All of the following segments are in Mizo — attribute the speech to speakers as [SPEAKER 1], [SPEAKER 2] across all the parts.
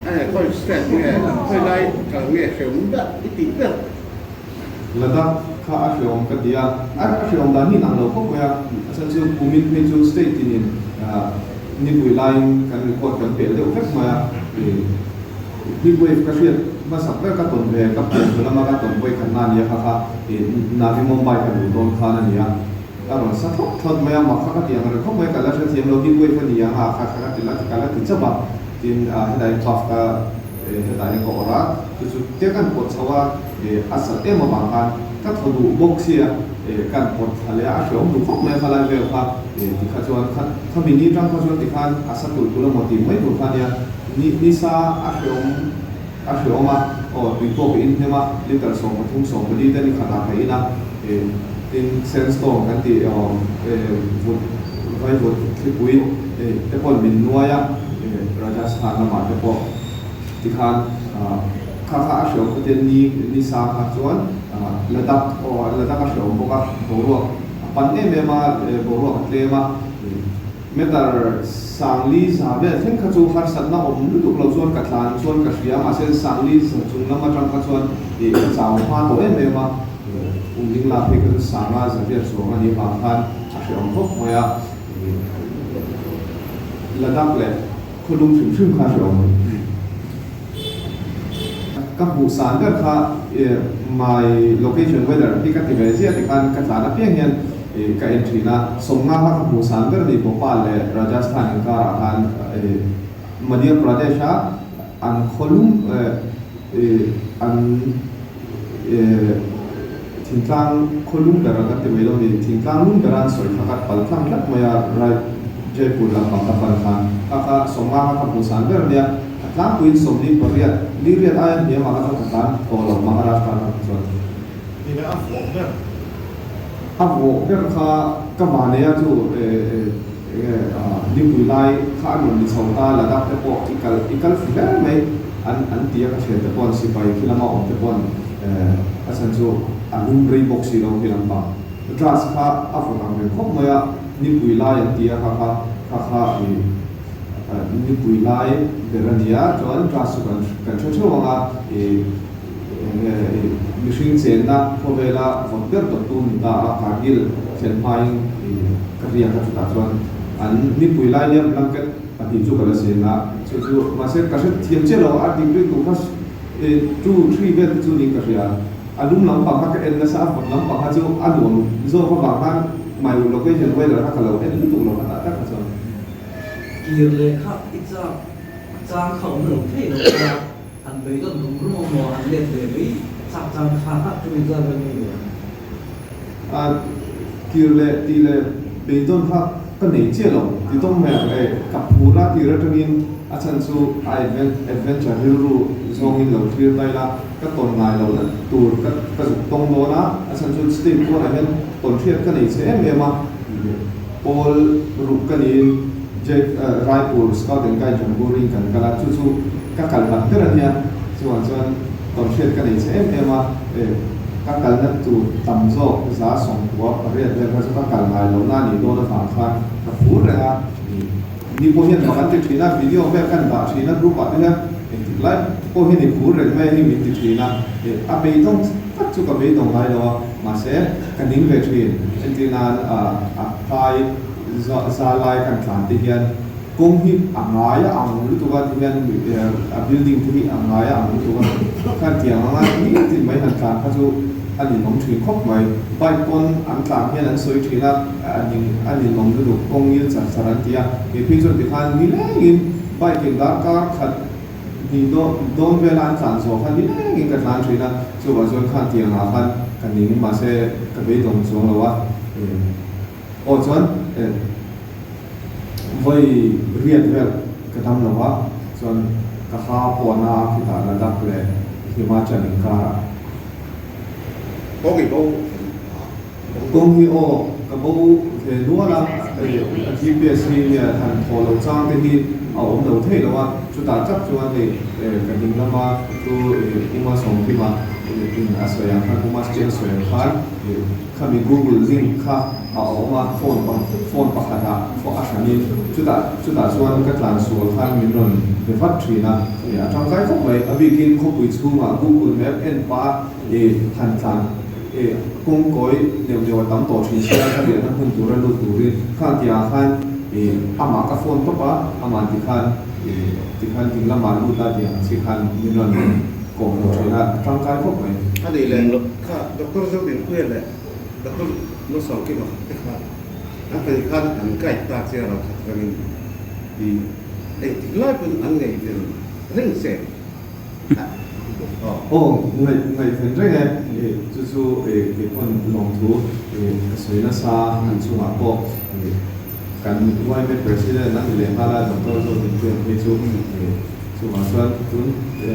[SPEAKER 1] Khawi state nge, khawi lai kal nge hreawm ber i tih ber?
[SPEAKER 2] Ladakh kha a hreawm ka ti a, a hreawm dan hi inang lo khawp mai a, a chhan chu kumin phei chu state tinin nipui laiin kan record kan pel deuh vek mai a, heat wave ka hriat hmasak ber ka tawn ve, ka pian hnu lama ka tawn vawi khatna a nia kha kha Navi Mumbai ka duh dawn khan a ni a. Ka rawn sa thlawt thlawt mai a, mak kha ka ti ang reng khawp mai, ka la hrethiam lo, heat wave a ni ang a, kha kha ka ti la, ka la ti chauh a, tin hetah hian glove ka hetah hian ka awrh a, chu chu tia kan pawt chho a, a sat em avang khan ka thaw duh bawk sia, kan pawt thla leh a, a hreawm duh khawp mai a khalai vel kha, tikha chuan kha khami ni atang kha chuan tikhan a sa tulh tulh amaw tih mai tur kha ania, ni nisa a hreawm a hreawm a, aw tui pawh ka inhnem a, litre 13 14 te ni khatah ka in a. Tin, sandstorm kan tih vut, vaivut thlipui te paw'n min nuai a, Rajasthan lamah te pawh tikhan kha kha a hreawm kha te ni ni sang kha chuan Ladakh aw Ladakh a hreawm bawk a, boruak a pan em em a, boruak a tlem a. Meter Sangli za vel thleng kha chu harsatna awm lutuk lo chuan ka tlan chuan ka hria, mahse Sangli za chung lam atang kha chuan ih ka chau hma tawh em em a, Umling la phei kha chu Sanga za riat chuang a nih vang khan a hreawm khawp mai a, ih Ladakh leh khawlum hrim hrim kha a hreawm a ni. Ka hmuh san ber kha my location weather hi ka ti ve ziah tikhan ka tlan apiang hian ka en thin a, Sawmnga kha ka hmuh san ber a ni Bhopal leh Rajasthan inkarah khan Madhya Pradesh a an khawlum an thingtlang khawlum ber kan ti mai lo ni, thingtlang lum bera an sawi kha ka pal tlang tlat mai a, right Jaipur lampang ka pan khan kha kha Sawmnga kha ka hmuh san ber a nia. A tlangpuiin 48, li riat aia hniamah kha chuan ka tlan tawh lo Maharashtra kha chuan.
[SPEAKER 3] Ni le a vawh ber.
[SPEAKER 2] A vawh ber kha ka vanei a chu nipui lai kha an rawn ni chho ta Ladakh te pawh i kal i kal fi hle mai an an ti a ka thian te paw'n sipai khi lama awm te paw'n a chhan chu a lum rei bawk si lo khi lampang Dras kha a vawt ang reng khawp mai a nipui lai an ti a kha kha kha kha i Nipui lai ber a nia, chuan class chu kan kan hre theuh ang a, ih enge ih mihring chenna khawvela vawt ber tawptu ni ta a, Kargil thlen hmain ih ka riak a chutah chuan an nipui lai nia blanket pahnih chu ka la seng a, chu chu mahse ka hre thiam chiah lo a degree tur kha ih two three vel te chu niin ka hria, a lum lampang kha ka en nasa a, vawt lampang kha chu a nuam zawk avang khan my location weather kha ka lo en lutuk lo kha tah tak kha chuan.
[SPEAKER 4] Kir leh kha i chak chang kha awm lo thei lo kha han beidawn rum rum awm maw han let ve mai chak chang kha a tumi zat vel mai ni ang.
[SPEAKER 2] A kir leh tih leh beidawn kha ka nei chiah lo ti tawng mai ang e, ka phur a tir atangin a chhan chu a adventure rilru zawngin lo thlir mai la ka tawn ngai lo na tur ka ka zuk tawng dawn a, a chhan chu state pawnah hian tawn hriat ka nei che em em a. Pawl ruk ka niin Jai Raipur Scout and Guide Jamboree kan kal a, chu chu ka kal hlat ber a nia, chuvang chuan tawnhriat ka nei che em em a, ka kalna tur tam zawk 98 vel kha chu ka kal ngai lohna a nih dawn avang khan ka phur reng a, ni pawh hian mak an ti thin a, video vel kan dah thin a group ah te hian engtik lai pawh hian i phur reng mai hi min ti thin a, a beidawng tak chu ka beidawng ngai lo a, mahse ka ning ve thin. Entir nan a phai za lai kan tlan te hian kawng hi a ngai a ang lutuk a ti hian a building te hi a ngai a ang lutuk a khan tiang anga nitin mai han tlan kha chu a ninawm thin khawp mai. Bike pawn an tlan hian an sawi thin a, a ning a ninawm lutuk kawng ngil char char an ti a, kei phei chuan tikhan nilengin bike in darkar khat Hnih dawn vela an tlan zawh kha ni rengin ka tlan thin a, chuvang chuan khan tiangah khan ka ning mahse ka beidawng chuang lo a, aw chuan vawi riat vel ka dam lo a, chuan ka ha pawn a khitah Ladakh leh Himachal inkarah.
[SPEAKER 1] Kawng i bo.
[SPEAKER 2] Kawng hi aw ka bo ve nual a, a GPS hi han thawh loh chang te hi a awm lo thei lo a, chutah tak chuan hei ka ding lama chu Puma Sawmkima. in a sawi ang khan, Pu Maski-a sawi ang khan khami Google link kha a awm a, phone phone pakhatah a hranin chutah chutah chuan ka tlan sual khan min rawn be vat thin a, a tangkai khawp mai. A bikin khawpui chhungah Google Map en pah han tlan kawngkawi neuh neuh a tam tawh thin sia, ka riahna hmun tura lut turin khang tihah khan amah ka phone tawp a, amah tikhan tikhan ding lamah lut a tih ang chi khan min rawn kawh hmuh thin a, a tangkai khawp mai.
[SPEAKER 1] A nih leh kha Doctor Zodinpuia leh Doctor Lusawkima te kha an pahnih khan an guide ta che a ral khat rengin i engtik lai pawn an ngaihven reng che a aw.
[SPEAKER 2] Aw, ngaih ngaihven reng e, chu chu kei pawn lawmthu ka sawi nasa an chungah pawh. Kan yma President a ni leh nghal a, Doctor Zodinpuia phei chu chuvang chuan tun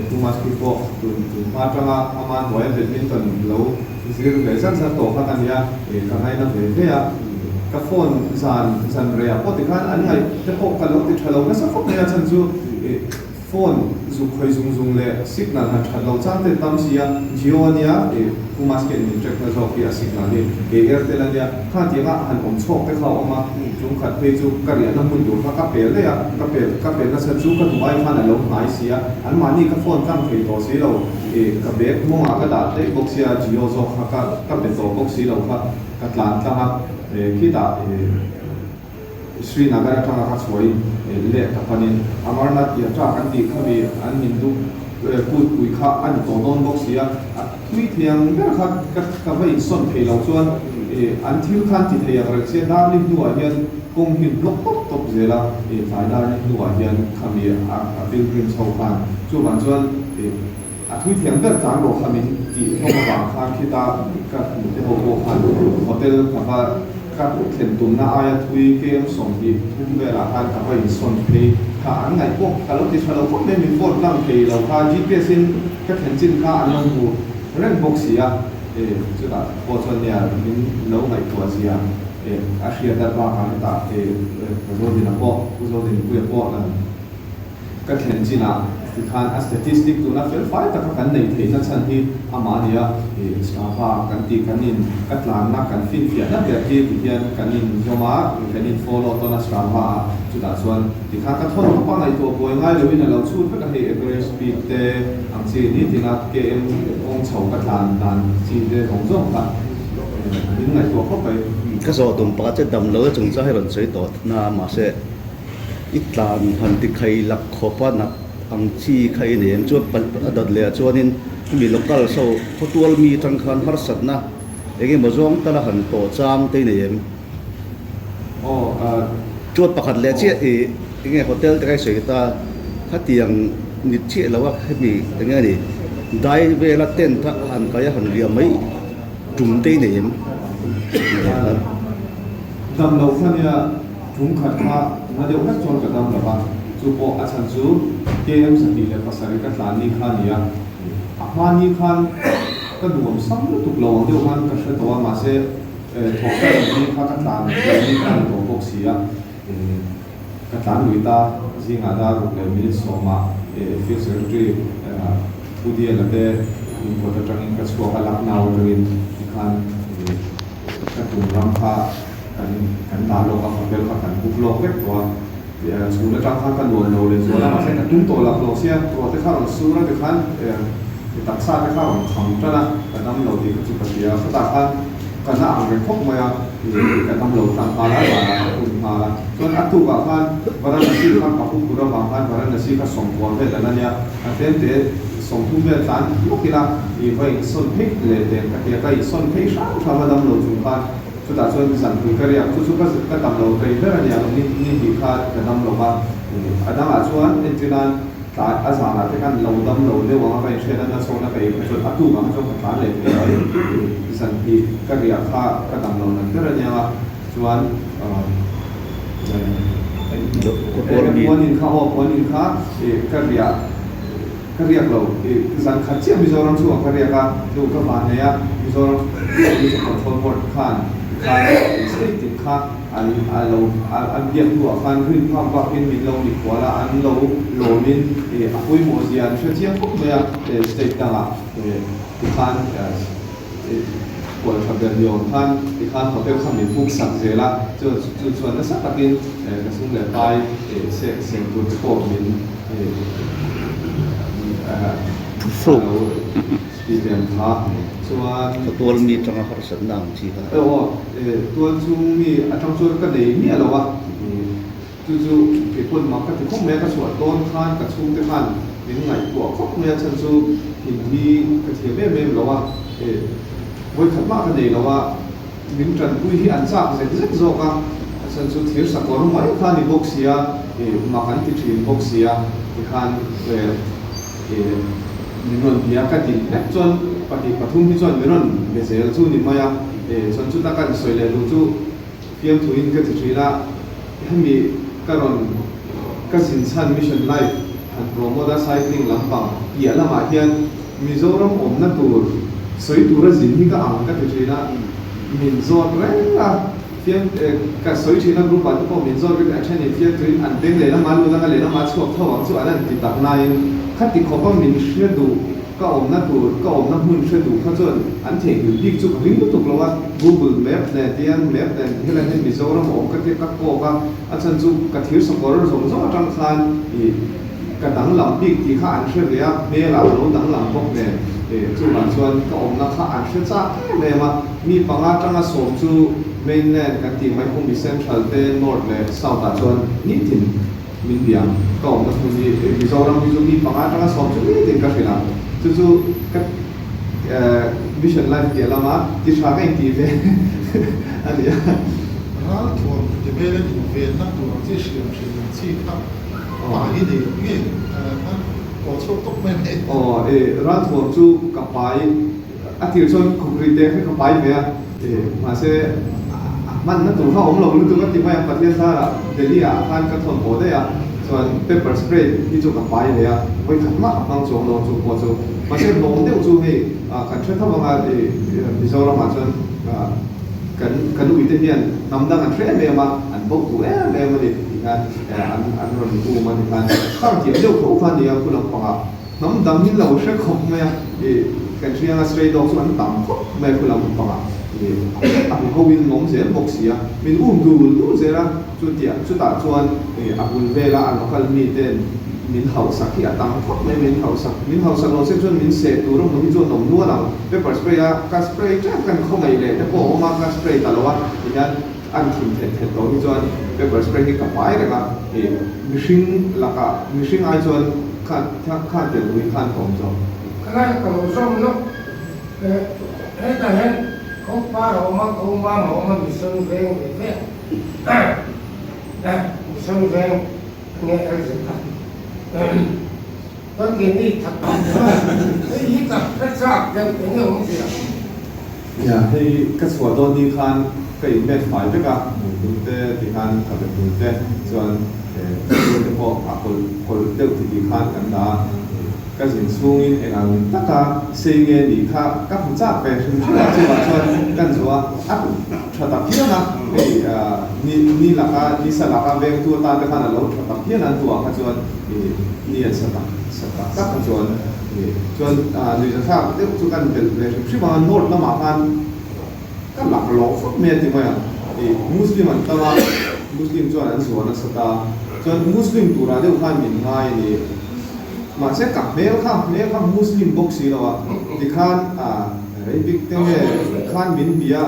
[SPEAKER 2] Pu Maski pawh tun tun hma atanga ama hnuaia badminton lo zir ve zat zat tawh kha ka nia, ka ngaina ve ve a. Ka phone zan zan reiah pawh tikhan an ngaih te pawh ka lo ti tha lo nasa khawp mai a, chhan chu Phone zuk khawi zung zung leh signal han that lo chang ten tam si a, Jio a nia, ih Pu Maski in min track na zawk hi a signal hi kei Airtel a nia, kha tianga han awm chhawk te kha a awm a, chung khat phei chu ka riahna hmun tur kha ka pel daih a, ka pel ka pel nasa chu ka duh ai khan a lo hnai si a, anmahni ka phone tlang thei tawh si lo, ih ka bag mawngah ka dah daih bawk sia, Jio zawk kha ka ka pe tawh bawk si lo kha ka tlan tlang a, khitah ih. Srinagar atanga ka chhuahin leh ka panin Amarnath Yatra kan tih kha mi an Hindu kut pui kha a ni tawh dawn bawk si a, a thui thei ang ber kha ka va insawn thei lo chuan an thil khan ti thei ang reng sia darli hnuah hian kawng hi block tawp tawp zel a, tlai darli hnuah hian kha mi a pilgrims ho khan chuvang chuan a thui thei ang ber tlan rawh kha min tih hlawm avang khan khita ka hmuh te ho pawh khan hotel ka va Ka thlen tumna aia thui KM 23 velah khan ka va insawn phei kha an ngaih pawh ka lo ti tha lo khawp mai, min phone tlang thei lo kha GPS in ka thlen chin kha an lo hmu reng bawk si a, e chutah pawh chuan nia min lo ngaihtuah zia e a hriat a bakah hetah e ka Zodina pawh Pu Zodinpuia pawh Ka thlen chinah tikhan a statistic tuna fel fai taka kan neih theihna chhan hi amah a ni a, ih Strava kan tih kan in ka tlanna kan finfiahna ber hi ti hian kan in zawm a, kan in follow tawn a Strava ah chutah chuan tikhan ka thawn khawp a ngaihtuah buai ngai loin a lo chhut vek a hei average speed te ang chi nitin a KM kawng chho ka tlan dan chi te zawng zawng kha min ngaihtuah khawp mai.
[SPEAKER 5] Ka zawh tum pakhat che damlo te chungchang hi rawn sawi tawh na mahse. I tlan han ti khai lak khawp a nat ang chi kha i nei em? Chuan a dat leh ah chuanin hemi local so khawtual mi atang khan harsatna eng emaw zawng tala han tawh chang te i nei em?
[SPEAKER 2] Aw a.
[SPEAKER 5] Chuan pakhat leh chiah i eng nge hotel te kha i sawi ta khatiang ni chiah lo a hemi eng nge ni dai vela tent a han kai a han riah mai tum te i nei em?
[SPEAKER 2] Dam lo kha nia. Tum khat kha na deuh hlek chuan ka dam lo va, chu pawh a chhan chu KM 27 ka tlan ni kha a ni a. A hma ni khan ka nuam sam lutuk lo ang deuh khan ka hre tawh a, mahse thawk ka rawn ni kha ka tlan lo ni kha a ni tawh bawk si a. Ka tlan lui ta, zingah dar ruk leh minute sawmah Field Secretary Pu Diana te inkawt atangin ka chhuak a, Lucknow atangin tikhan ka tum ram kha Kan kan dah lawk a, hotel kha kan book lawk vek tawh a, chhun atang khan ka nuam lo leh zual a, mahse ka tum tawh lak lo sia, ruah te kha rawn sur a tikhan taksa te kha rawn kham tan a, ka dam lo tih kha chu ka hria a, khutah khan ka na ang reng khawp mai a, ka dam lo tlang nghal a, zanah ka hun nghal a, chuan a tukah khan Varanasi kha ka hu phur avang khan Varanasi kha sawmkua vel a la nia, a tlem te 30 vel tlan lawk ila i va insawn phei leh teng ka ti a, ka insawn phei hram hram a dam lo chung khan. Chutah chuan zanpui ka riak, chu chu ka ka dam lo rei ber a nia, ni ni hnih kha ka dam lo va, a dangah chuan entir nan tlai a zanah te khan lo dam lo deuh ang a ka inhriat a, nachhawkna ka ei kha chuan a tuk ang chuan ka tlan leh thei mai, zanhnih ka riah kha ka dam lo nat ber a nia nga, chuan puanin kha aw puanin kha ka riah. Ka riak lo i zan khat chiah Mizoram chhungah ka riak a, chu ka van nei a, Mizoram Pollution Control Board khan tikhan state tin kha an a lo an biak hnuah khan rin phak bakin min lo mikhual a, an lo lawmin a pawimawh zia an hre chiang khawp mai a, state dangah tikhan kual tha ber ni awm khan tikhan hotel kha min book sak zel a, chu chu chuan nasa takin ka sum leh pai sek seng tur te pawh min a lo ti lem kha chuan.
[SPEAKER 5] Ka tual mi atanga harsatna ang chi kha.
[SPEAKER 2] Aw, tual chung mi atang chuan ka nei miah lo a. Chu chu kei pawn mak ka ti khawp mai a, ka chhuah dawn khan ka chhungte khan min ngaihtuah khawp mai a, chhan chu Hindi ka thiam em em lo a, vawikhat mah ka nei lo a, min tanpui hi an chak zek zek zawk a, a chhan chu thir sakawr mai kha a ni bawk si a, mak an ti thin bawk si a, tikhan min rawn bia ka tih hlek chuan pahnih pathum hi chuan min rawn be zel chu ni mai a, chuan chuta ka insawi leh duh chu. Fiamthuin ka ti thin a, hemi ka rawn ka zin chhan Mission Life han promote a cycling lampang piah lamah hian Mizoram awmna tur sawi tura zin hi ka ang ka ti thin a, min zawt reng a, fiam ka sawi thin a group ah te pawh min zawt reng a thenin fiamthuin an beng lehlamah lut anga lehlamah chhuak tho ang chu an han ti tak nain khati khawpa min hre duh Ka awmna tur, ka awmna hmun hre duh kha chuan an theihnghilh bik chu ka ring lutuk lo a, Google Map nen tiang map nen helai hian Mizoram a awm ka tia ka kawk a, a chhan chu ka thir sakawr zawng zawng atang khan ih ka danglam bik tih kha an hre ve a, hmelah a lo danglam bawk nen ih chuvang chuan ka awmna kha an hre chak em em a, mi panga atanga sawm chu mainland kan tih mai khawmi central te north leh south ah chuan nitin Min bia, ka awmna hmun hi Mizoram hi chu mi panga atanga sawm chu nitin ka hrilh a, chu chu ka Mission Life piah lama ti tha ka intih ve a ni a.
[SPEAKER 3] Ralthuam ti vela invenna tur ang chi hriam hrilh ang chi kha pa hi nei ang nge khan kaw chhuak tawp mai mai.
[SPEAKER 2] Aw e, ralthuam chu ka pai A tir chuan khukri te kha ka pai ve a, mahse a hmanna tur kha a awm lo lutuk a ti mai a, Pathian zarah Delhi ah khan ka thawn haw daih a, chuan pepper spray hi chu ka pai ve a, vawi khat mah ka hmang chuang lo chu pawh chu. Mahse hlawm deuh chu hei kan hre tho ang a, Mizoram ah chuan kan kan ui te hian hnam dang an hre em em a, an bo duh em em a ni tih khan an rawn um a ni khan khang thiam deuh tho kha a ni a khu lampangah. Hnam dang hi lo hre khawp mai a, ih kan hria anga stray dog chu an tam khawp mai a khulam pangah ih a hmu ho in awm zel bawk si a, min um dul dul zel a, chutiah chutah chuan ih a bul vela a local mi ten min hauhsak hi a tam khawp mai, min hauhsak min hauhsak lo se chuan min seh tur a hmu hi chu an awm nual ang, pepper spray a ka spray tep kan khawngaih leh te pawh a awm a, ka spray ta lo a tihian an thim thet thet tawh hi chuan pepper spray hi ka pai reng a, ih mihring lakah mihring ai chuan Khan khan tel ui khan ka awm zawk.
[SPEAKER 6] Ka ngai ka lo zawm lawk. Hetah hian Khawpar a awm a, Khawmam a awm a, Mission veng ve ve a, Mission veng a nia LZ a. Chuan keini that hei hi ka hre chak deuh eng nge awmzia.
[SPEAKER 2] Nia, hei ka chhuah dawn ni khan ka in met fai vek a, hmuihmul te ti khan ka be hmul te chuan hmul te pawh a kawlh kawlh deuh ti ti khan kan dah a, ka zin chhungin eng ang taka sei nge nih kha ka hmu chak ve hrim hrim a, chuvah chuan kan zuah a tha ta phian a, hei ni ni laka ni sa laka vengtu atan te khan a lo tha ta phian a, an tuah kha chuan ni an sa tak sa tak tak kha chuan. Chuan nuihzathlak deuh chu kan belh ve hrim hrim a, North lamah khan ka lak lawh fawk mai a ti mai a, ih Muslim an tam a, Muslim chuan an zuah nasa ta, chuan Muslim turah deuh khan min ngai a ni, mahse ka hmel kha hmel kha Muslim bawk si lo a, tikhan rei bik te nge khan min bia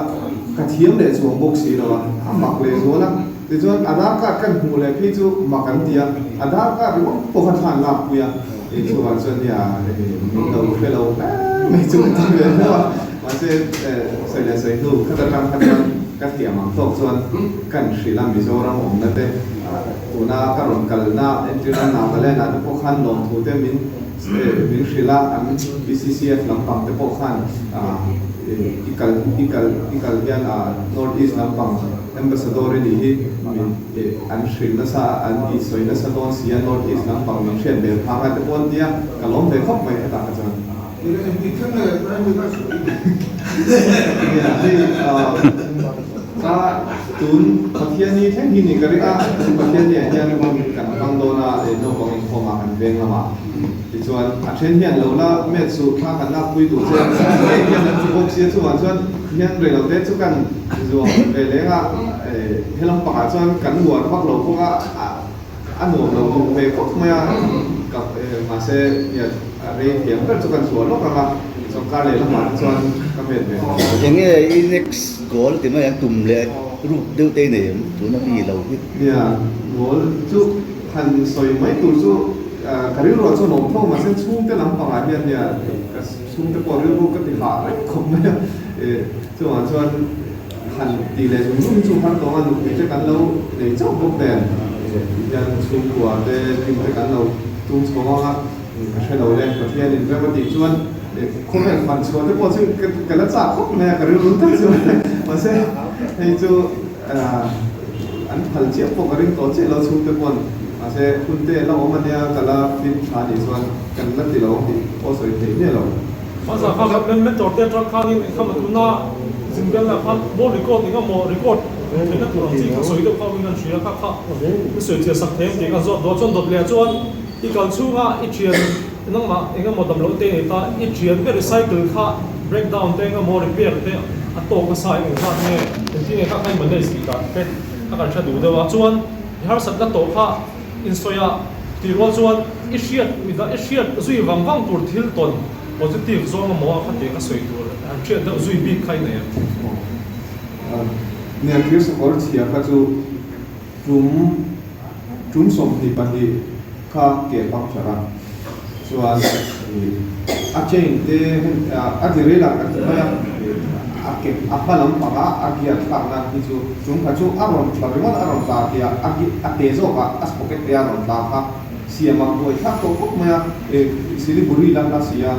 [SPEAKER 2] ka thiam leh chuang bawk si lo a, a mak leh zual a, tichuan Aadhaar card kan hmuh leh phei chu mak an ti a, Aadhaar card ringawt pawh kha thla an lakpui a. Kei chuvang chuan nia min lo hre lo hle mai chu ka ti ve hlauh a, mahse sawi leh sawi hnu khat atang kha chuan ka thiam ang tawk chuan kan hrilh a Mizoram awmna te tuna ka rawn kalna entirna Nagaland ah te pawh khan lawmthu te min min hrilh a, an PCCF lampang te pawh khan i kal i kal i kal hian North East lampang Ambassador i nih hi min an hrilh nasa a, an tih sawi nasa dawn si a, North East lampang min hriat bel phang a te pawh an ti a, ka lawm ve khawp mai hetah kha chuan. Nia hei A tun Pathianni thleng hi ni ka ring a, Pathianni ah hian kan hmang dawn a, naupang inkhawm ah kan veng lamah tichuan a then hian lo la met suh thla kan lak pui duh che ngei hian an ti bawk sia chuvang chuan hian reilote chu kan zuam ve leng a, helam pangah chuan kan uar vak lo bawk a. A nuam lo duh ve khawp mai a, ka mahse a rei thiam ber chu kan chhuah lawk ang a, sawrkar leh lamah te chuan ka met ve tawh lo.
[SPEAKER 5] Enge i next goal ti mai ang tum leh ruk deuh te i nei em tuna mi lo hi?
[SPEAKER 2] Nia, goal chu han sawi mai tur chu ka rilruah chuan awm tho mahse chhungte lampangah hian nia ka chhungte pawh rilru ka ti hah reng khawp mai a, chuvang chuan Han tih leh zung zung chu har tawng a nupui te kan lo nei chauh bawk nen ti hian chhungkua te hlim te kan lo tum chho ang a, ka hre lo le Pathianin rem a tih chuan khawvel fan chhuah te pawh chu ka la chak khawp mai a ka rilru tak chu mahse hei chu an phal chiah pawh ka ring tawh chiah lo chhungte pawn mahse hun te la awm ania ka la fit tha nih chuan kan la ti lo ang tih pawh sawi theih miah lo.
[SPEAKER 7] Hmasa kha kan mentor te atang khanin engkham a tuna Zimbabwe ah khan ball record eng emaw record theihna tur ang chi kha sawi deuh kha awmin an hria kha kha i sawi chhiah sak thei ang tih kha zawt duh a chuan dawt leh ah chuan i kal chhunga i thian nangmah eng emaw damloh te nei ta i thian ber i cycle kha break down te eng emaw repair te a tawk nasa eng engzat nge engtin nge kha kha i manage tih dan te a kan hre duh deuh a chuan i harsatna tawh kha Insawi a tih rual chuan i hriat midang i hriat zui vang vang tur thil tawn positive zawng emaw a kha tih ka sawi tur han hriat deuh zui bik kha i nei em?
[SPEAKER 2] Nia thil sakawr chhia kha chu tum tum 22 kha ke puncture a chuan a chain te a derailleur kan ti mai a a ke a hma lam panga a gear thlakna hi chu chung kha chu a rawn tla ringawt a rawn tla tia a a te zawk a a sprocket te a rawn tla kha siam a buai thlak tawh khawp mai a Siliguri lam la si a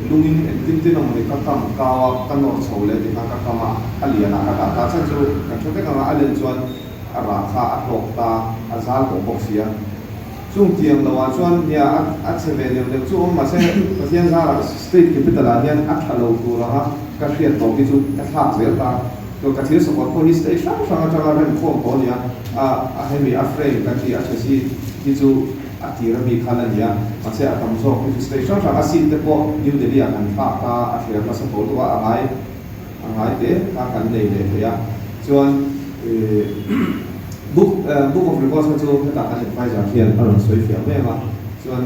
[SPEAKER 2] lungin engtin tin awm ni ka kam kau a ka nawr chho leh ti khan ka kam a a lian ah ka dah ta chhan chu kan hre vek ang a a len chuan a rah kha a hlawk ta a zal tawh bawk si a. Chung tiang lo ah chuan nia a chhe ve neuh neuh chu awm mahse Pathian zarah state capital ah hian a tha lo tur anga ka hriat tawh hi chu ka thlak zel ta. Chuan ka thil support pawh hi state hrang hrang atanga rem khawm tawh a nia a a hemi a frame kan tih a chassis hi chu a tir ami khan a nia mahse a tam zawk hi chu state hrang hrang a seat te pawh New Delhi ah kan thlak ta a thler hmasa tawh luh a a ngai a ngai te kha kan nei leh thei a chuan ih Book Book of Records kha chu hetah kan advisor hian a rawn sawi fiah mai ang a, chuan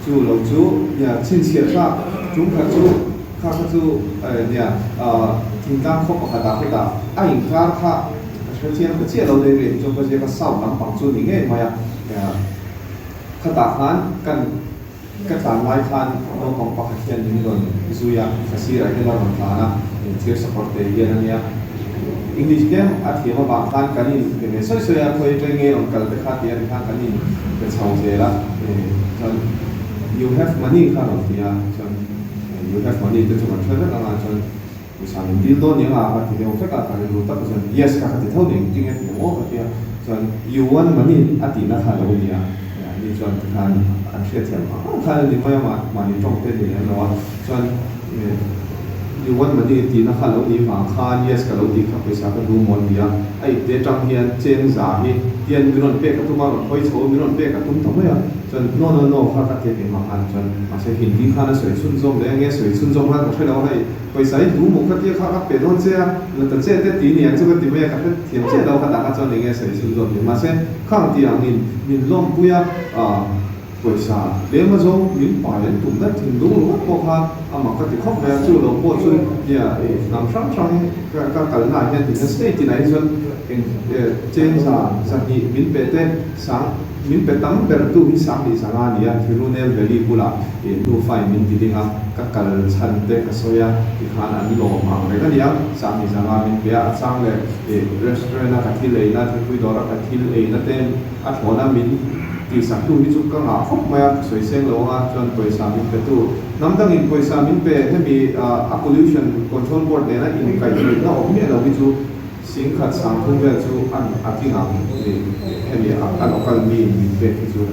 [SPEAKER 2] chu lo chu nia chhinchhiah thlak chung khat chu kha kha chu nia thingtlang khaw pakhatah hetah a inkar kha ka hre chiang ta chiah lo daih rih hi chuan ka ziak a south lampang chu ni ngei mai a, khatah khan kan ka tlan lai khan naupang pakhat hian min rawn zui a, ka sirah hian a rawn tlan a, thir sakawr te hian a nia. English tlem a thiam avang khan kan in be ve sawi sawi a, khawi atang nge rawn kal te kha tia tikhan kan in be chho zel a, chuan you have money kha a rawn ti a, chuan you have money te chu kan hre vek ang a, chuan pawisa min dil dawn nia ka ti deuh vek a, ka rilru tak chuan yes ka kha ti tho ning tinge ti ang aw ka ti a, chuan you want money a tihna kha a lo ni a. Ni chuan tikhan an hriatthiam ang ang khan a ni mai a, mahni tawng te ni lem lo a, chuan you want money tihna kha lo nih vang khan yes ka lo tih kha pawisa ka duh maw ti a, a ipte atang hian chen za hi tian min rawn pek a tum a, rawn hawi chho a min rawn pek a tum ta mai a, chuan no no no kha ka ti a keimah khan chuan mahse Hindi khan a sawi chhunzawm leh enge sawi chhunzawm khan ka hre lo a, hei pawisa hi duh maw ka tia kha ka pe dawn che a, la ta che te ti niang chu ka ti mai a, ka hre thiam chiah lo kha tah kha chuan enge sawi chhunzawm ni mahse Khang tih angin min lawmpui a, pawisa tlem a zawng min pai an tum daih thin lung ringawt pawh kha a mak ka ti khawp mai a, chu lo pawh chu nia hnam hrang hrang ka kalna ah hian tihian state tinah hi chuan eng cheng za zahnih min pe te sang min pe tam ber tu hi sang lih zanga a ni a, Thirunel Valley bulah nufa in min ti ding a, ka kal chhan te ka sawi a tikhan an lawm ang reng a nia, sang lih zanga min pe a, a chang leh. Restaurant a ka thil eina, thingpui dawr a ka thil eina te a thlawn a min tihsak tu hi chu ka ngah khawp mai a, ka sawi seng lo anga chuan pawisa min pe tu. Hnam dangin pawisa min pe hemi a pollution control board nena inkaihhnawihna awm miah lo hi chu singkhat sangthum vel chu an a tling ang hemi a local mi min pek hi chu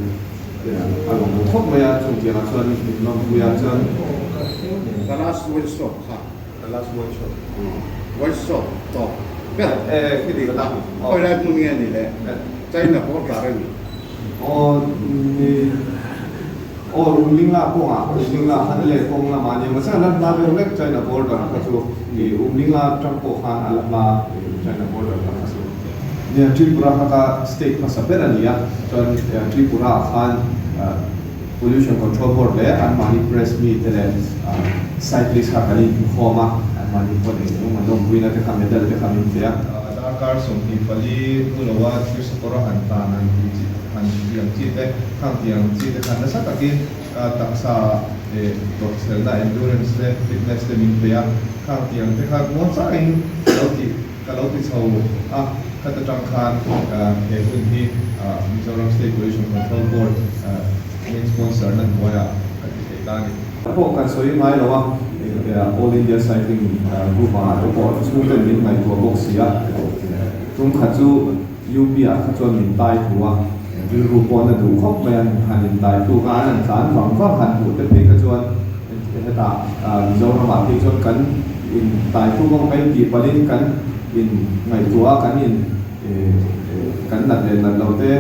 [SPEAKER 2] a lawm lo khawp mai a, chungtiangah chuan min lawmpui a chuan.
[SPEAKER 1] The last workshop kha. The last workshop. Workshop tawp. Ber. Khawi lai hmun nge ni le? China border a ni.
[SPEAKER 2] Aw ni aw Umlingla kawngah Umlingla khan a leh kawng lamah a nia mahse a la hla deuh hlek China border kha chu i Umlingla atang pawh khan a la hla China border kha kha chu. Nia Tripura kha ka state hmasa ber a ni a chuan Tripura ah khan Pollution Control Board leh anmahni press mi te leh cyclist kha kan inhmukhawm a, anmahni pawn eng eng an awmpuina te kha medal te kha min pe a. Darkar 24 hnu loa thir sakawr a han tan han tih chi han tih ang chi te, khang tih ang chi te khan nasa takin ka taksa tawrhchhelna endurance te fitness te min pe a, khang tih ang te kha muangchangin ka lo tih ka lo ti chho a, khat atang khan he hun hi Mizoram State Pollution Control Board main sponsor na hnuaiah ka ti thei ta a ni. Pawh kan sawi ngai lo a, All India Cycling Group ah te pawh chhungten min ngaihtuah bawk si a, tum khat chu UP ah kha chuan min tai thu a, rilru pawh na duh khawp mai a, han in tai tluk a, an han tlan vang vang han hmuh te phei kha chuan hetah Mizoram ah phei chuan kan in tai tluk ang mai tih palhin kan in ngaihtuah a, kan in kan nat leh nat lo te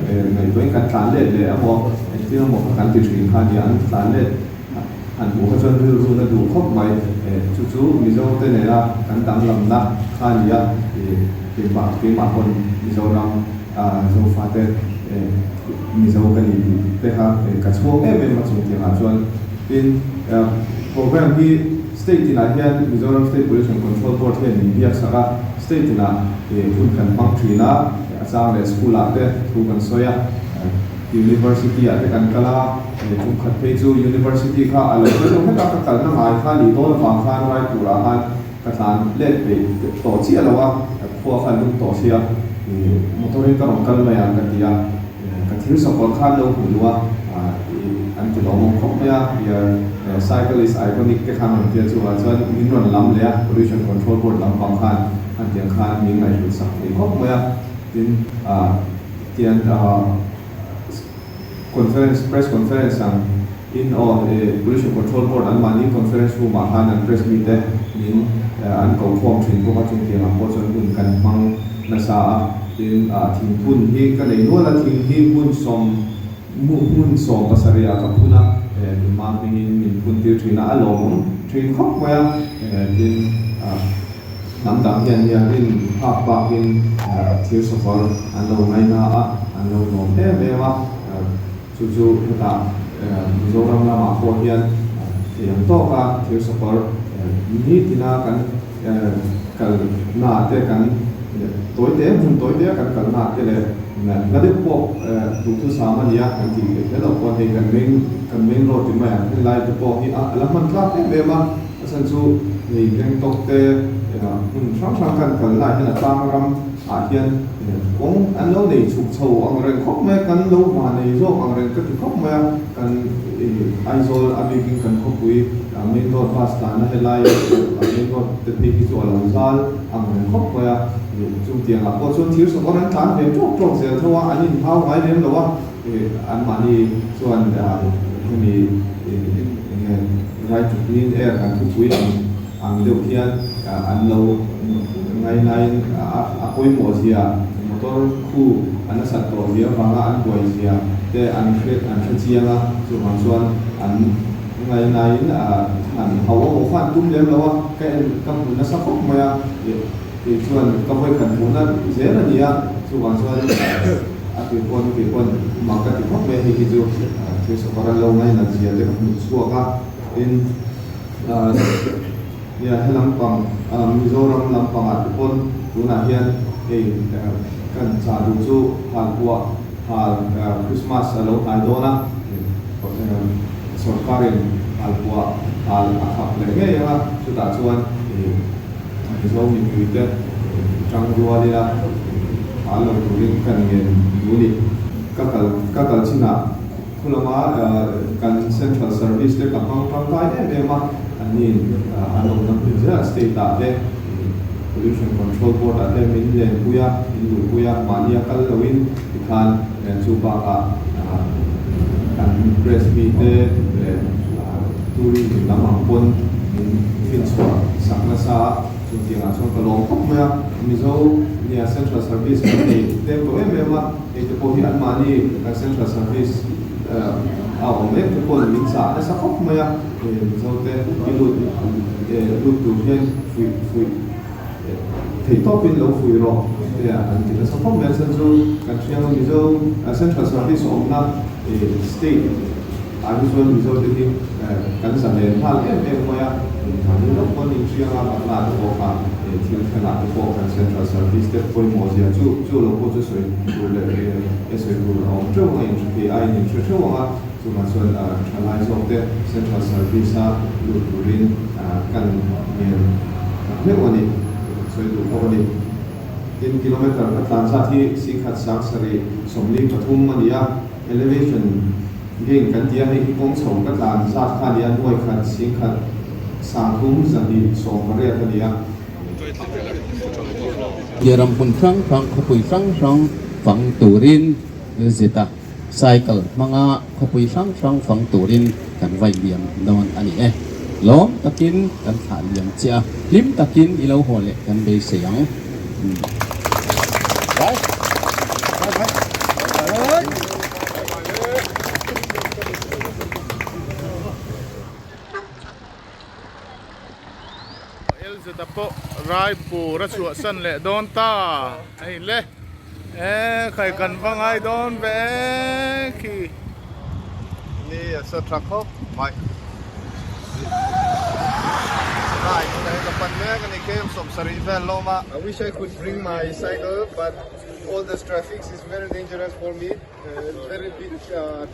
[SPEAKER 2] ngaihtuahin kan tlan let leh emaw engtin emaw kha kan ti thin kha a nia, an tlan let han hmuh kha chuan rilru na duh khawp mai. Chu chu Mizo te nena kan danglamna kha a nia, keimah keimah pawn Mizoram Zofate Mizo ka ni tih te kha ka chhuak em em a chungtiangah chuan. Tin, program hi State tinah hian Mizoram State Pollution Control Board hian min biak sak a, State tinah hun kan hmang thin a, a chang leh school ah te thu kan sawi a, University ah te kan kal a, tum khat phei chu University kha a lo kal lo vek a, ka kalna ngai kha nih dawn avang khan Raipur ah khan ka tlan let peih tawh chiah lo a, khua kha an lum tawh sia, motor in ka rawn kal mai ang ka ti a, Ka thil sakawr khan lo hmu duh a, an ti lawmawm khawp mai a, your cycle is iconic te khan rawn tia chuvah chuan min rawn lam leh a, Pollution Control Board lampang khan an tiang khan min ngaihhlut sak thei khawp mai a, tin tian conference press conference ang in aw Pollution Control Board an mahni conference room ah khan an press mite min an ko khawm thin bawk a, chung tiang ah pawh chuan hun kan hmang nasa a. Tin, thingphun hi ka nei nual a, thing hi hmun sawm hmun sawm pasarih ah ka phun a, nunma hmingin min phun tir thin a, a lawmawm thin khawp mai a, tin, hnam dang hian nia rin phak bakin thir sawkawr an lo ngaina a, an lo lawm em em a, chu chu hetah Mizoram lamah pawh hian thei ang tawka thir sawkawr nitina kan kal na te kan tawi te hmun tawi te a kan kal na te leh hla deuh pawh duhthusam a nia kan tih theih hle loh pawh hei kan main kan main road ti mai ang helai te pawh hi a la hman tlak em em a a chhan chu hei Gangtok te hmun hrang hrang kan kal na ah hian a tlang ram ah hian kawng an lo nei chhuk chho ang reng khawp mai a kan lo hma nei zawk ang reng ka ti khawp mai a kan Aizawl a bikin kan khawpui Main road bus tlanna helai main road te phei hi chu a lo zal ang reng khawp mai a, chutiang ah pawh chuan thir sakawr an tlan ve tawk tawk zel tho a, an inhau ngai lem lo a, anmahni chuan hemi enge right to clean air kan thupui ang ang deuh hian an lo ngainaiin a pawimawh zia motor khu a nasat tawh zia avanga an buai zia te an hre chiang a, chuvang chuan an. Ngainaiin han hau a maw khan tum lem lo a, ka en ka hmu nasa khawp mai a, kei chuan ka vawi khat hmuhna zel a ni a, chuvang chuan a tir pawn kei pawn mak ka ti khawp mai a, hei hi chu thil sawkar an lo ngainat zia te ka hmu chhuak a, tin nia he lampang Mizoram lampangah te pawn tunah hian hei kan chah duh chu halpuah hal Christmas a lo hnai dawn a. Sorkarin halpuah hal a khap leh ngei ang a, chutah chuan Mizo mipuite tang rual ila hal lo turin kan ngen duh a ni. Ka kal ka kal chinah khulama kan Central Service te ka hmang tangkai em em a, anniin an awmna hmun zel state ah te Pollution Control Board ah te min lenpui a, min luhpui a, mahnia kal loin tikhan chu bakah Kan press mite leh tourism lam ang pawn min finchhuah sak nasa a. Chutiangah chuan ka lawm khawp mai a, Mizo nia Central Service kan nei tlem tawh em em a, hei te pawh hi anmahni kan Central Service a awm em te pawhin min chah nasa khawp mai a, Mizo te i lut lut tur hian fuih fuih theih tawpin lo fuih rawh te an ti nasa khawp mai a, chhan chu kan hriang a Mizo Central Service awmna State ah hi chuan Mizo te hi kan zalen nghal em em mai a, mahni lawk pawn inhriang a, Bangla te pawh kha thil thlengah te pawh kan Central Service te pawimawh zia chu chu lo pawh chu sawi tur leh e sawi tur a awm teuh ang a, inhre a inhre theuh ang a, chuvang chuan thalai zawk te Central Service a lut turin kan ngen tak meuh a ni, sawi duh bawk a ni. Tin, kilometre ka tlan zat hi singkhat sang sarih 43 a ni a. Elevation gain kan ti a, hei hi kawng chho ka tlan zat kha a ni a, nuai khat 10 3 2 18 a ni a.
[SPEAKER 8] Ram hmun hrang hrang, khawpui hrang hrang fang turin zeta cycle hmanga khawpui hrang hrang fang turin kan vai liam dawn a ni e. Lawm takin kan thlah liam che a, hlim takin i lo haw leh kan beisei ang.
[SPEAKER 9] Elzeta pawh Raipur a chhuahsan leh dawn ta hei le e khai kan va ngai dawn ve khi
[SPEAKER 2] ni a sa tha khawp mai lai tunah hian ka pan mek a ni kem 70 vel lawm a.
[SPEAKER 10] I wish I could bring my cycle but all this traffic is very dangerous for me very big truck.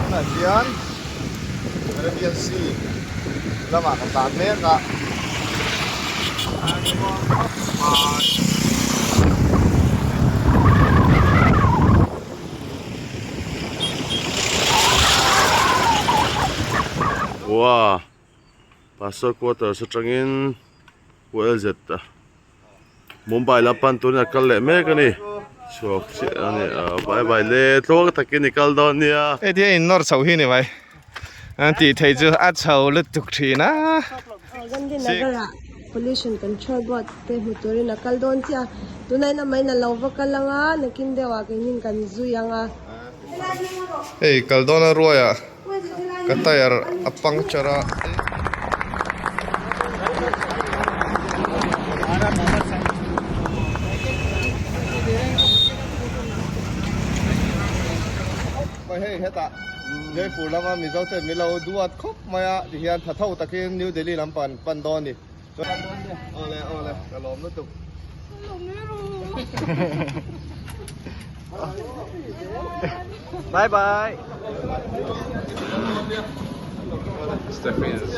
[SPEAKER 2] Tunah hian Arabian Sea lamah ka tlan mek a.
[SPEAKER 11] Wow Pastor quarters atangin ULZ a Mumbai lam pan turin a kal leh mek a ni chhuak chiah a ni a bye bye le tluang takin i kal dawn nia.
[SPEAKER 10] Hei tia in nawr chho hi ni mai an tih theih chu a chho lutuk thin a.
[SPEAKER 12] Gandhi Nagar ah Pollution Control Board te hmu turin a kal dawn chiah a, tunah hian amah in a lo va kal ang a, nakin deuh ah keinin kan zui ang a.
[SPEAKER 10] Hei kal dawn a ruai ah ka tyre a puncture a. Hei hetah Jaipur lama Mizo ten min lo duat khawp mai a tihian tha tho takin New Delhi lam pan pan dawn a ni. Awle awle ka lawm lutuk.
[SPEAKER 2] Bye bye.
[SPEAKER 13] Stephen Z.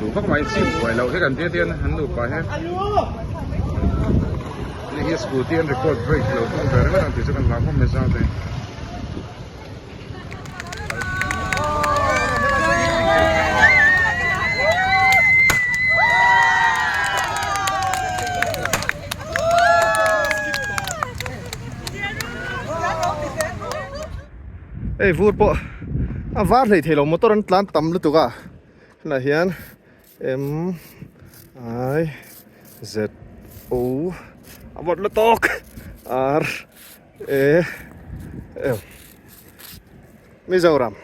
[SPEAKER 13] Duh vak mai chim buai loh hi kan tia tian an nupa hian hei hi scooty an record break lo tum ve ringawt ang tih chu kan hlau khawp mai zau te.
[SPEAKER 10] Hei vur pawh a var hlei thei lo motor an tlan tam lutuk a hetah hian M I Z O a vawt lutuk R E M Mizoram.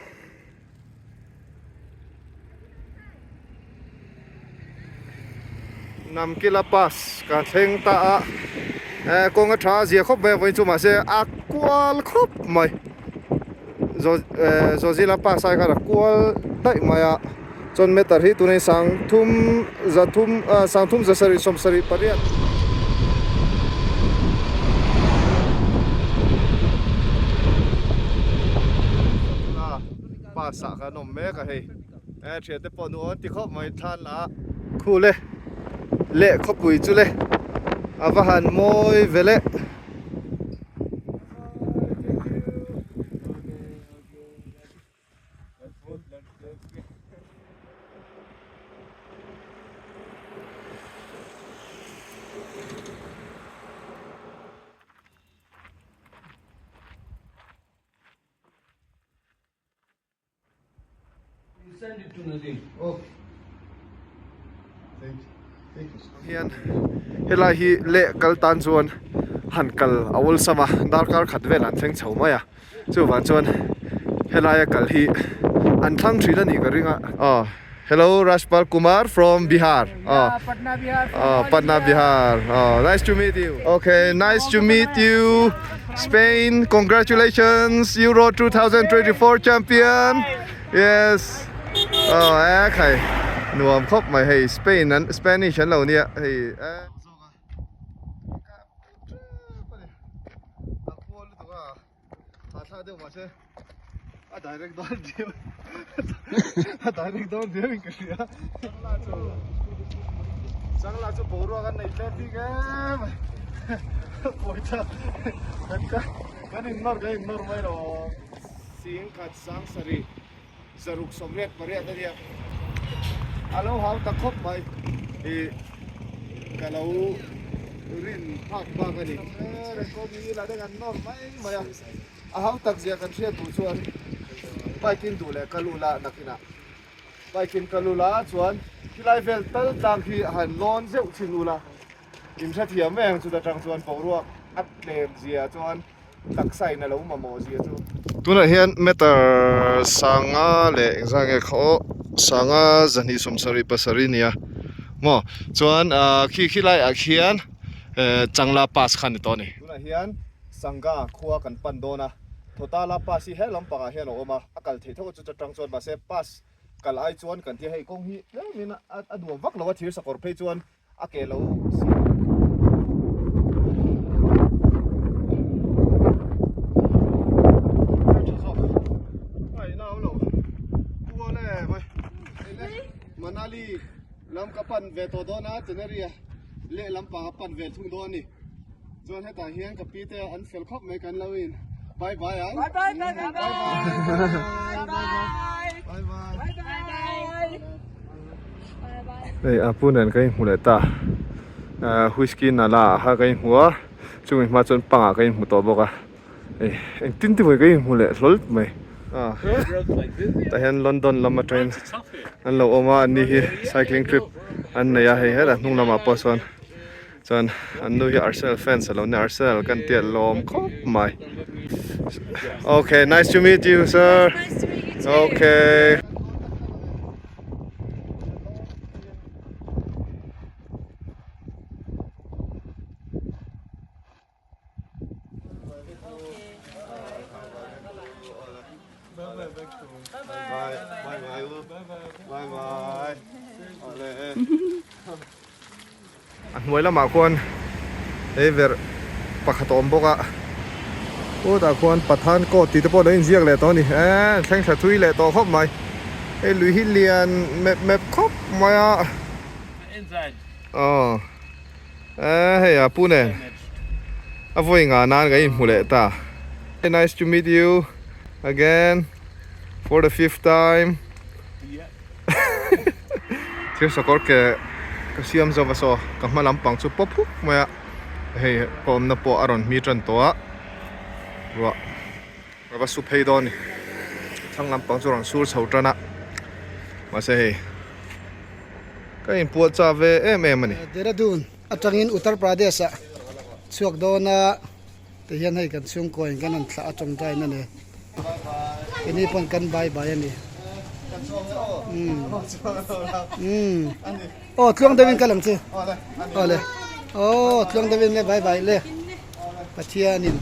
[SPEAKER 10] Namkila pass ka thleng ta a eh kawng a tha a zia khawp mai a vawiin chu mahse a kual khawp mai zaw eh Zawzila pass ai khan a kual daih mai a chuan meter hi tunah hian sangthum zathum ah sangthum zasarih sawmsarih pariat. Pass ah khan awm mek a hei. E thian te pawh nu awn ti khawp mai thlan la khu le leh khawpui chu le a va han mawi ve le. Hian helai hi leh kal tan chuan han kal a awlsam a darkar khat vel an thleng chho mai a chuvang chuan helaia kal hi an thlang thin a nih ka ring a aw hello Rajpal Kumar from Bihar aw aw Patna Bihar aw nice to meet you okay nice to meet you Spain congratulations Euro 2024 champion yes aw e khai nuam khawp mai hei Spain an Spanish an lo nia hei e a direct dawn diau a direct dawn diau in ka hria changla chu boruak an nei tlem bik em pawisa kan kan in nawr kan in nawr mai lo sing khat sang sarih zaruk sawmriat pariat a nia a lo hau ta khawp mai ih ka lo rin phak bak a ni record la te kan nawr mai mai a. A hau tak zia kan hriat duh chuan bike in duh leh ka lu la nakinah bike in ka lu la chuan khilai vel tal tlang khi a han lawn zeuh thin ula in hrethiam mai ang chuta tang chuan boruak a tlem zia chuan taksa in a lo mamawh zia chu. Tunah hian meter sanga leh engzah nge kha aw sanga zahnih sawmsarih pasarih a nia maw chuan ah khi khilai ah khian changla pass kha a ni tawh a ni. Tunah hian. Sangha khua kan pan dawn a, Thawtala pass hi he lampangah hian a awm a, a kal theih tho a chu atang chuan mahse pass kal ai chuan kan tia hei kawng hi tlemin a nuam vak lo a thir sakawr phei chuan a ke lo si Manali lam ka pan ve tawh dawn a Tenerife leh lampang a pan ve thung dawn a ni. Chuan hetah hian ka pi te an fel khawp mai kan lo in bye bye ang.
[SPEAKER 14] Bye bye bye bye bye
[SPEAKER 10] bye bye bye bye. Hei a pu nen ka inhmu leh ta whisky nala ah kha ka inhmu a chumi hma chuan pangah ka inhmu tawh bawk a hei engtin te pawh ka inhmu leh hlawl mai tah hian London lam atangin an lo awm a an ni hi cycling trip an nei a hei hetah hnung lamah pawh sawn. Chuan an nu hi Arsenal fans a lo nia Arsenal kan tia lawm khawp mai. Okay, nice to meet you sir.
[SPEAKER 14] Nice to meet you too.
[SPEAKER 10] Okay. Bye bye bye bye bye. A hnuai lamah khuan ei verh pakhat a awm bawk a chutah khuan Pathan court tih te pawh lo inziak leh tawh a ni eee thleng thla thui leh tawh khawp mai hei lui hi lian mep mep khawp mai a aw eee hei a pu nen a vawi ngah nan kan inhmu leh ta nice to meet you again for the fifth time. Thil sakawr ke ka siam zo va saw ka hma lampang chu pawp huk mai a hei ka awmna pawh a rawn hmi tan tawh a ruah a va su phei dawn a ni thlang lampang chu a rawn sur chho tan a mahse hei ka inpuah chah ve em em a ni.
[SPEAKER 15] Dehradun atangin Uttar Pradesh ah chhuak dawn a. Tihian hei kan chhungkaw in kan rawn thlah a tawngtaina nen keini pawn kan bye bye a ni. Umm aw tluang deuhin kal ang che aw le aw tluang deuhin le bye bye le Pathianin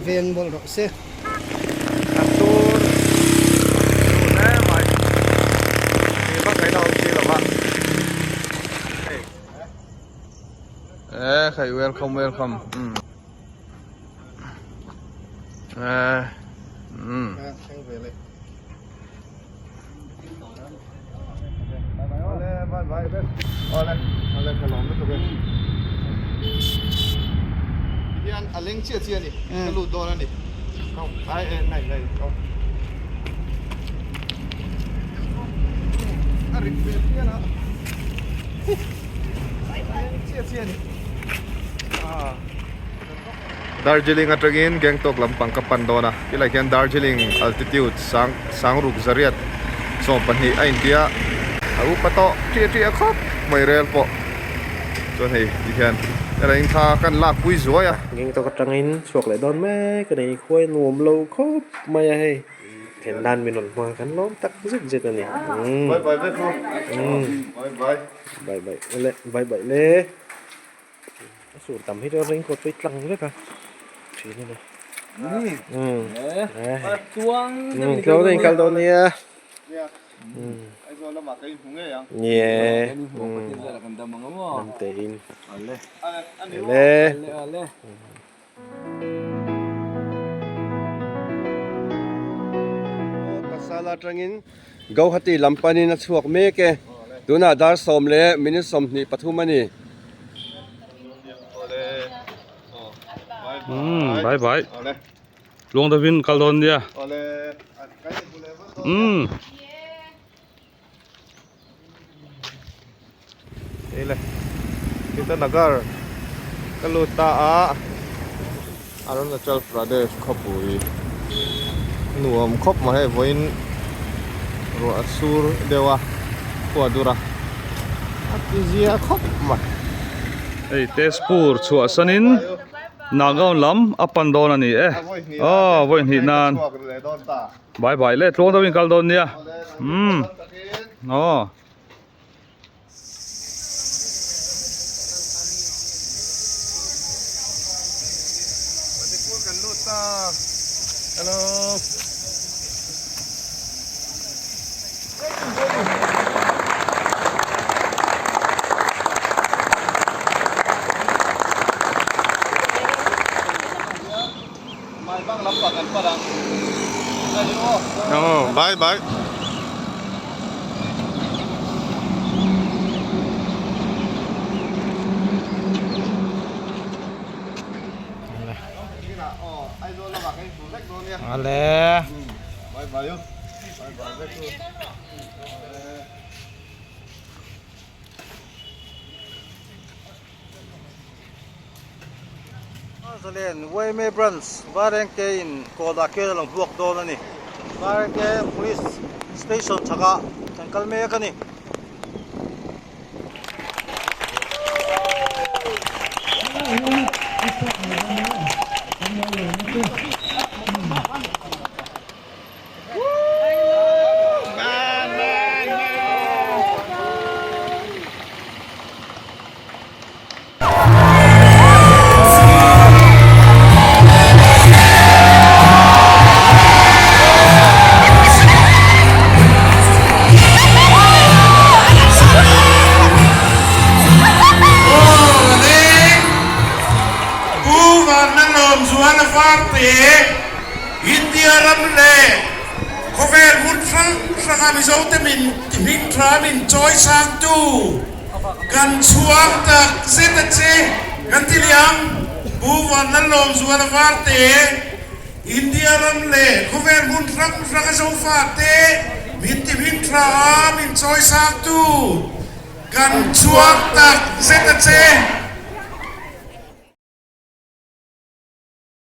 [SPEAKER 15] veng mawlh rawh se.
[SPEAKER 9] Welcome welcome.
[SPEAKER 10] Bye bye vek. Awle awle ka lawm lutuk e. Tihian a leng chiah chiah a ni. Ka lut dawn a ni. Ai e nai nai aw. A rit ve phian a. A leng chiah chiah a ni. Ah. Darjeeling atangin Gangtok lampang ka pan dawn a, tilai khian Darjeeling altitude sang sangruk zariat 12 a intia a upa tawh ṭiah ṭiah khawp mai rel pawh chuan hei ti hian helaiin thla kan lak pui zuai a.
[SPEAKER 14] Gangtok atangin chhuak leh dawn mek a ni, khuai nuam lo khawp mai a hei then dan min rawn hma kan lawm tak zet zet a ni.
[SPEAKER 10] Bye bye vek u, bye bye.
[SPEAKER 14] Bye bye le, bye bye le. A sur tam hi chuan raincoat pawh hi tlang vek a thin a ni. Umm tluang deuhin kal dawn nia. Nie dam tein ale.
[SPEAKER 16] Pasal atangin Gauhati lam panin a chhuak mek e. Tunah dar sawm leh minute 23 a ni.
[SPEAKER 7] Umm bye bye. Tluang deuhin kal dawn nia. Umm.
[SPEAKER 10] Ele Itanagar ka lut ta a Arunachal Pradesh khawpui nuam khawp mai hei vawiin ruah a sur deuh a khua dur a a ti zia khawp mai.
[SPEAKER 7] Hei Tezpur chhuah sanin Nagaon lam a pan dawn a ni e aw vawi hnih nan. Bye bye le tluang deuhin kal dawn nia umm aw.
[SPEAKER 10] Manipur kan lut ta hello. Bye bye.
[SPEAKER 14] Ale.
[SPEAKER 10] Bye bye. Bye bye.
[SPEAKER 17] Zalen YMA Branch Vairengte in kawdah ken a lo hmuak dawn a ni. Vairengte Police Station chhakah kan kal mek a ni.
[SPEAKER 18] Pu Vanlalawmzuala Varte, India ram leh khawvel hmun hrang hranga Mizote min tihming tha min chawi sangtu Kan chhuang tak zet a che kan ti liam. Pu Vanlalawmzuala Varte, India ram leh khawvel hmun hrang hrang a zofa te min ti hming tha a min chawi sang tu kan chhuang tak zet a che.